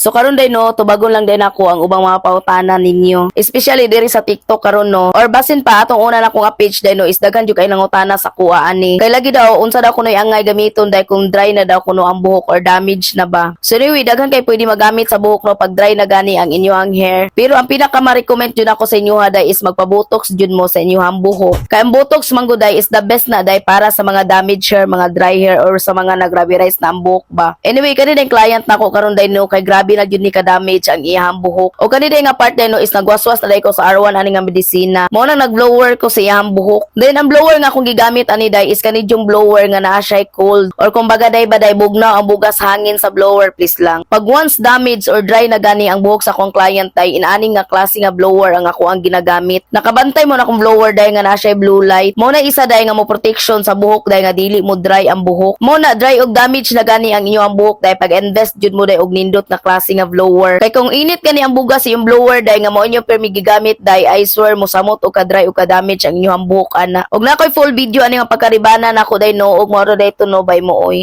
So karon day no, tubagon lang din ako ang ubang mga pangutana ninyo. Especially diri sa TikTok karon no. Or basin pa atong una na nga page day no is daghan jud kay nangutana sa kuha ani. Kay lagi daw unsa daw kunoy angay gamiton day kung dry na daw kuno ang buhok or damage na ba. So anyway, daghan kay pwede magamit sa buhok no pag dry na gani ang inyong hair. Pero ang pinaka ma-recommend jud ako sa inyo ha day is magpa-botox jud mo sa inyong buhok. Kay ang botox man gud day is the best na day para sa mga damaged hair, mga dry hair or sa mga nag-rubberized na ang buhok ba. Anyway, kani din client nako karon day no kay grabe na jud ni ka-damage ang iyang buhok. O kani day nga part day no is nagwaswas na day ko sa R1 ani nga medisina. Mao nang nag-blower ko sa iyang buhok. Then ang blower nga akong gigamit ani day is kani yung blower nga naa siya cold or kumbaga day ba day bugnaw ang bugas hangin sa blower, please lang. Pag once damage or dry na gani ang buhok sa akong client day, inaani nga klase nga blower ang ako ang ginagamit. Nakabantay mo na akong blower day nga naa siya blue light. Mao na isa day nga mo protection sa buhok day nga dili mo dry ang buhok. Mao na dry og damage na gani ang inyong buhok day, pag invest jud mo day og nindot nga klase nga blower. Kay kung init gani ang bugas sa iyong blower day nga mao inyo permi gigamit day, I swear mo samot og ka dry og ka damage ang inyong buhok ana. Og naa koy full video ani nga pagkaribana nako day no og mao ra day to no bay mo oy.